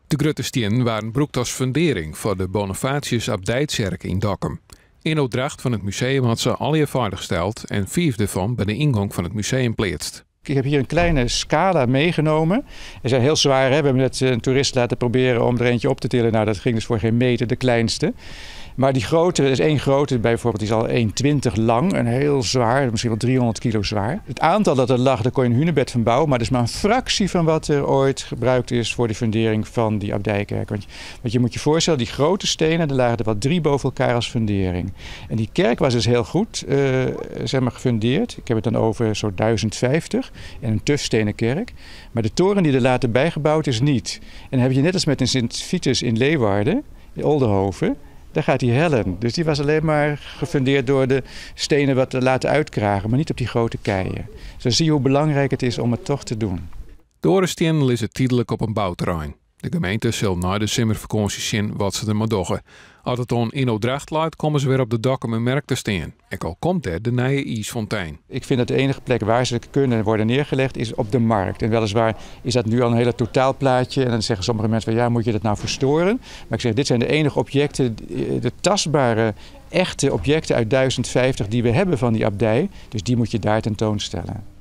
De grutte stiennen waarden brûkt as fundearring foar de Bonifatius Abdijtsjerke yn Dokkum. Enno Dragt fan it museum hat se allegear feilich steld en fiif derfan by de yngong fan it museum pleatst. Ik heb hier een kleine scala meegenomen. Ze zijn heel zwaar. Hè? We hebben net een toerist laten proberen om er eentje op te tillen. Nou, dat ging dus voor geen meter, de kleinste. Maar die grote, er is één grote bijvoorbeeld, die is al 1,20 lang en heel zwaar, misschien wel 300 kilo zwaar. Het aantal dat er lag, daar kon je een hunebed van bouwen, maar dat is maar een fractie van wat er ooit gebruikt is voor de fundering van die abdijkerk. Want je moet je voorstellen, die grote stenen, er lagen er wel 3 boven elkaar als fundering. En die kerk was dus heel goed gefundeerd. Ik heb het dan over zo'n 1050 en een tufstenen kerk. Maar de toren die er later bijgebouwd is niet. En dan heb je net als met een Sint Vitus in Leeuwarden, in Oldehove, daar gaat hij hellen. Dus die was alleen maar gefundeerd door de stenen wat te laten uitkragen, maar niet op die grote keien. Dus dan zie je hoe belangrijk het is om het toch te doen. De oare stiennen lizze tydlik op in bouterrein. De gemeente sil nei de simmerfakânsje sjen wat se der mei dogge. As it oan Enno Dragt leit, komme se wer op de Dokkumer Merk te stean. Ek al komt dêr de nije iisfontein. Ik vind dat de enige plek waar ze kunnen worden neergelegd is op de markt. En weliswaar is dat nu al een hele totaalplaatje. En dan zeggen sommige mensen van ja, moet je dat nou verstoren? Maar ik zeg, dit zijn de enige objecten, de tastbare, echte objecten uit 1050 die we hebben van die abdij. Dus die moet je daar tentoonstellen.